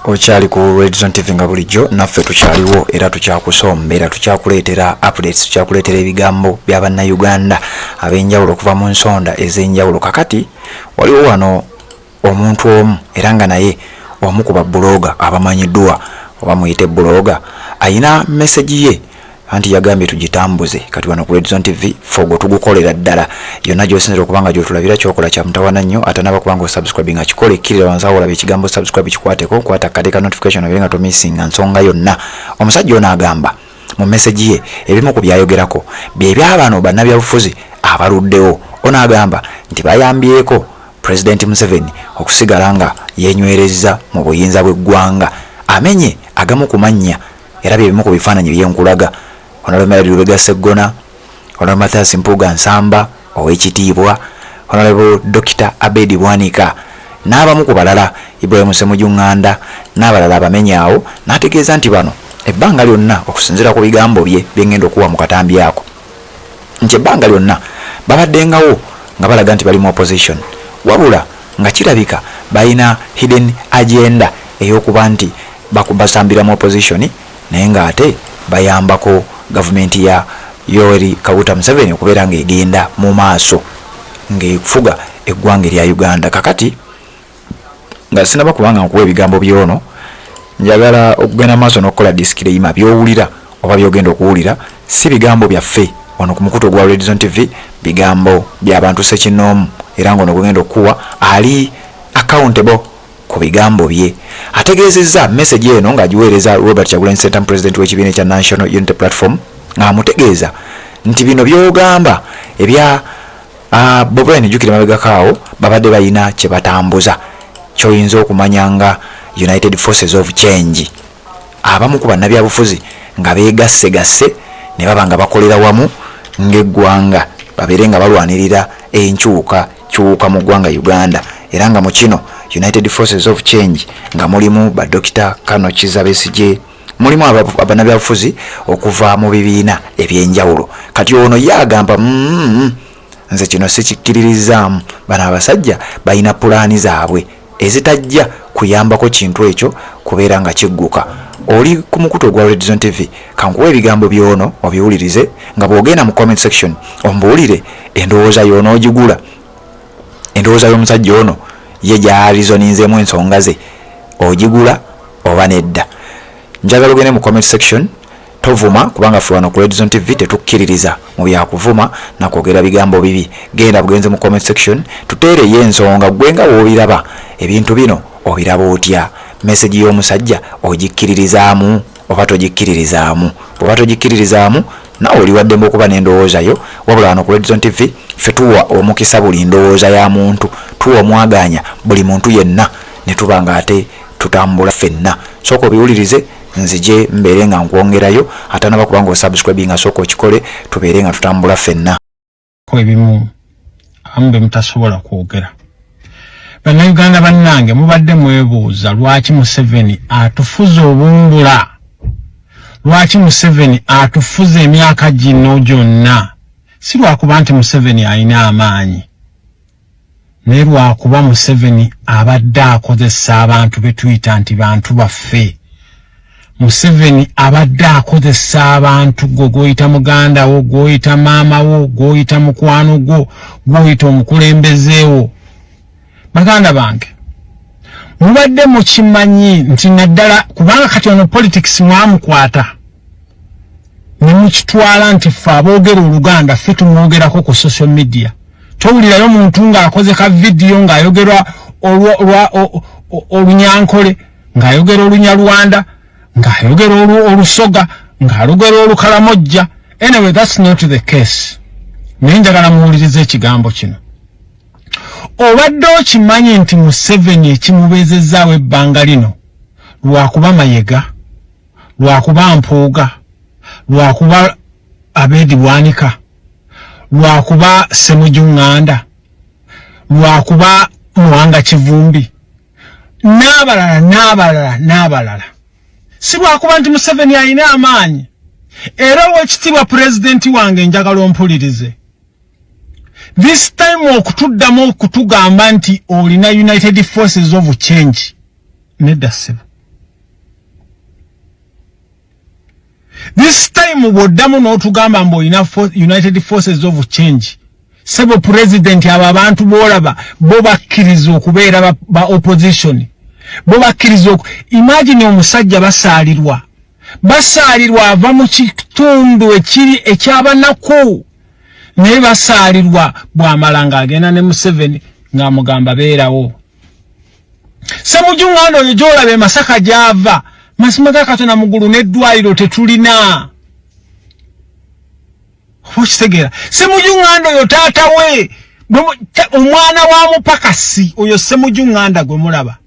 Okyali ku Redzone TV nga bulijjo, naffe tukyaliwo era tukyakusombera, tukyakuleetera updates, tukyakuleetera ebigambo bya Bannayuganda ab'enjawulo okuva mu nsonda ez'enjawulo. Kakati waliwo wano omuntu omu era nga naye omu ku babuloga abamanyiddwa, oba muyite buloga, ayina message ye anti yagambye tugitambuze. Kati wano ku Redzone TV fogo tugukolera ddala yonna gy'osinzira okuba nga gy'otulabira. Kyokola kya mutawana nnyo, atanaba kuba nga osubscribe nga kikole, kkirira wansi awo olaba ekigambo "subscribe", kikwateko, kwata akade ka notification obeere nga tomissinga nsonga yonna. Omusajja ono agamba mu message ye, ebimu ku byayogerako bye byabano bannabyabufuzi abaluddewo. Ono agamba nti bayambyeko Pulezidenti Museveni okusigala nga yenywerezza mu buyinza bw'eggwanga. Amenye agamu ku mannya era bye bimu ku bifaananyi byenkulaga: Honorable Millard Lubega Sseggona, Honorable Mathias Mpuuga Nsamba ow'ekitiibwa, Honorable Dr Abedi Bwanika n'abamu ku balala, Ibrahim Ssemujju Nganda n'abalala abamenye awo, n'ategeeza nti bano ebbanga lyonna, okusinziira ku bigambo bye byengenda okuwa mu katambi ako, nti ebbanga lyonna babaddengawo nga balaga nti bali mu opposition, wabula nga kirabika balina hidden agenda ey'okuba nti basambira mu opposition, naye ng'ate bayambako gavumenti ya Yoweri Kaguta Museveni okubeera ng'egenda mu maaso ng'efuga eggwanga erya Uganda. Kakati nga sinaba kubanga nkuwa ebigambo byono, njagala okugenda maaso n'okukola disclaimer. By'owulira oba by'ogenda okuwulira si bigambo byaffe wano ku mukutu ogwa Redzone TV, bigambo by'abantu ssekinnoomu, era ng'ono gwegenda okukuwa ali accountable ku bigambo bye. Ategeezezza message eno ng'agiweereza Robert Kyagulanyi Ssentamu, president w'ekibiina ekya National Unity Platform, ng'amutegeeza nti bino by'ogamba ebya Bobi Wine, jjukira mabegako awo babadde balina kye batambuza ky'oyinza okumanya nga United Forces of Change, abamu ku bannabyabufuzi nga beegassegasse ne baba nga bakolera wamu ng'eggwanga, babeere nga balwanirira enkyuka kyuka mu ggwanga Uganda. Era nga mu kino United Forces of Change nga mulimu ba Dr Kano Kizza Besigye, mulimu bannabyabufuzi okuva mu bibiina ebyenjawulo. Kati ono ye agamba, nze kino sikikkiririzaamu, bano abasajja balina pulaani zaabwe ezitajja kuyambako kintu ekyo kubeera nga kigguka. Oli ku mukutu ogwa Redzone TV, kankuwa ebigambo byono obiwulirize, nga bw'ogenda mu comment section ombuulire endowooza y'onoogigula, endowooza y'omusajja ono ye gy'alizoninzeemu ensonga ze ogigula oba nedda. Njagala ogende mu comment section, tovuma, kubanga ffe wano ku Redzone TV tetukkiririza mu byakuvuma nakwogera bigambo bibi. Genda bugenze mu comment section, tuteereyo ensonga gwe nga bw'obiraba ebintu bino. Obiraba otya? Message y'omusajja ogikkiririzaamu oba togikkiririzaamu? Bw'oba togikkiririzaamu, naawe oli waddembe okuba n'endowooza yo, wabula wano ku Redzone TV ffe tuwa omukisa buli ndowooza ya muntu, tuwa omwaganya buli muntu yenna ne tuba nga ate tutambula ffenna. Sooka obiwulirize, nzije mbeere nga nkwongerayo. Atanaba kubanga osubscribe nga sooka okikole, tubeere nga tutambula ffenna. Ebimu abamu be mutasobola kwogera. Bannayuganda bannange, mubadde mwebuuza lwaki Museveni atufuza obumbula, lwaki Museveni atufuza emyaka gino gyonna. Si lwakuba nti Museveni alina amaanyi, naye lwakuba Museveni abadde akozesa abantu be tuyita nti bantu baffe. Museveni abadde akozesa abantu gwe gw'oyita muganda wo, gw'oyita maama wo, gw'oyita mukwano gwo, gw'oyita omukulembeze wo. Baganda bange, mubadde mukimanyi nti naddala kubanga kati ono politics mwamukwata ne mukitwala nti ffe aboogera Oluganda ffe tumwogerako ku social media. Towulirayo muntu ng'akoze ka vidiyo ng'ayogera Olunyankole, ng'ayogera Olunyalwanda, ng'ayogera Olusoga, ng'ayogera Olukalamojja. Anyway, that's not the case, naye njagala muwulirize ekigambo kino. Obadde okimanyi nti Museveni ekimubeezezzaawo ebbanga lino lwakuba Mayega, lwakuba Mpuuga, lwakuba Abedi Bwanika, lwakuba Ssemujju Ŋŋanda, lwakuba Muwanga Kivumbi n'abalala n'abalala n'abalala? Si lwakuba nti Museveni alina amaanyi. Era owekitiibwa pulezidenti wange, njagala ompulirize this time. Okutuddamu okutugamba nti olina United Forces of Change, nedda ssebo. This time bw'oddamu n'otugamba mbu olina United Forces of Change, sebo president, abo abantu b'olaba bo bakkiriza okubeera ba opposition, bo bakkiriza. Imagine omusajja basaalirwa, basaalirwa ava mu kitundu ekiri ekyabanaku, naye basaalirwa bw'amala ng'agenda ne Museveni ng'amugamba beerawo. Ssemujju Nganda oyo gy'olaba e Masaka gy'ava, mazima ga Katonda, muggulu n'eddwaliro tetulina, oba okitegeera? Ssemujju Nganda oyo taata we omwana wa mupakasi oyo Ssemujju Nganda gwe mulaba.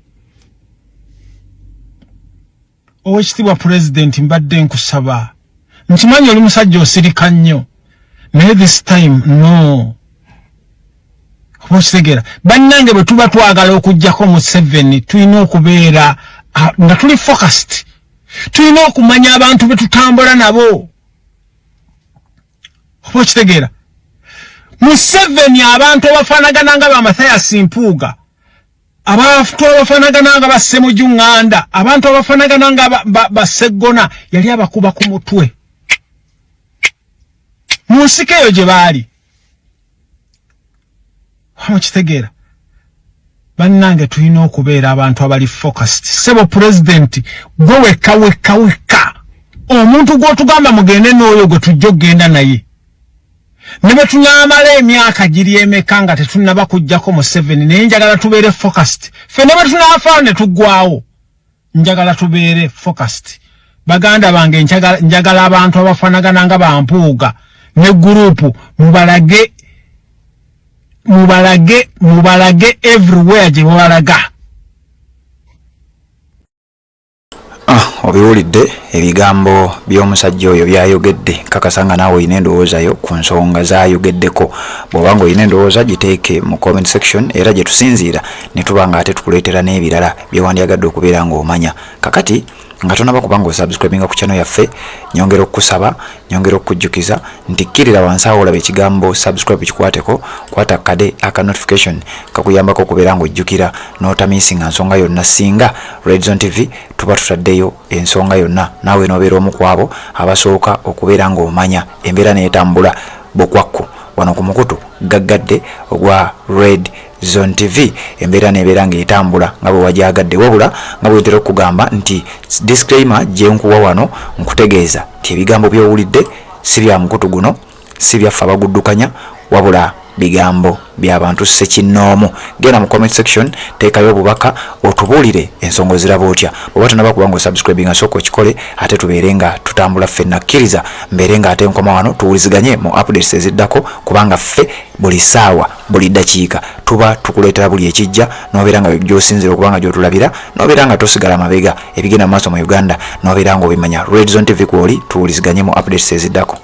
Owekitiibwa pulezidenti, mbadde nkusaba, nkimanyi oli musajja osirika nnyo, naye this time no, oba okitegeera? Bannange, bwe tuba twagala okugjako Museveni, tulina okubeera nga tuli focused, tulina okumanya abantu be tutambula nabo, oba okitegeera? Museveni abantu abafaanagana nga ba Mathias Mpuuga, abantu abafaanagana nga ba Ssemujju Nganda, abantu abafaanagana nga ba Sseggona, yali abakuba ku mutwe mu nsiko eyo gye baali. Mukitegeera? Bannange, tulina okubeera abantu abali focused. Sebo pulezidenti, gwe wekka wekka wekka omuntu gw'otugamba mugende n'oyo gwe tujja okugenda naye, ne bwe tunaamala emyaka giri emeka nga tetunnaba kuggyako Museveni, naye njagala tubeere focused ffe. Ne bwe tunaafa ne tuggwawo, njagala tubeere focused. Baganda bange, njagala abantu abafaanagana nga ba Mpuuga ne group mubalage, mubalage, mubalage everywhere gye mubalaga. Ah, obiwulidde ebigambo by'omusajja oyo byayogedde. Kakasa nga naawe olina endowooza yo ku nsonga z'ayogeddeko. Bw'oba nga olina endowooza, giteeke mu comment section, era gye tusinziira ne tuba nga ate tukuleetera n'ebirala byewandyagadde okubeera ng'omanya. Kakati nga tonaba kuba nga osubscribinga ku channel yaffe, nyongera okukusaba, nyongera okukujjukiza nti kkirira wansi awo olaba ekigambo subscribe, kikwateko, kwata kade aka notification kakuyambako okubeera ng'ojjukira n'otamisinga nsonga yonna. Singa Redzone TV tuba tutaddeyo ensonga yonna, naawe n'obeera omu ku abo abasooka okubeera ng'omanya embeera n'etambula bukwakku wano ku mukutu gaggadde ogwa Red Zone TV, embeera n'ebeera ng'etambula nga bwe wagyagadde. Wabula nga bwe ntera okugamba nti disclaimer gye nkuwa wano, nkutegeeza nti ebigambo by'owulidde si bya mukutu guno, si byaffe abaguddukanya, wabula bigambo by'abantu ssekinnoomu. Genda mu comment section, teekayo obubaka otubuulire ensonga oziraba otya. Bw'oba tonaba kuba nga osubscribinga, sooka okikole, ate tubeere nga tutambula ffenna. Kkiriza mbeere nga ate nkoma wano, tuwuliziganye mu updates eziddako, kubanga ffe buli ssaawa, buli ddakiika tuba tukuleetera buli ekijja, n'obeera nga gy'osinzira okuba nga gy'otulabira, n'obeera nga tosigala mabega ebigenda mu maaso mu Uganda, n'obeera ng'obimanya. Red Zone TV kwoli, tuwuliziganye mu updates eziddako.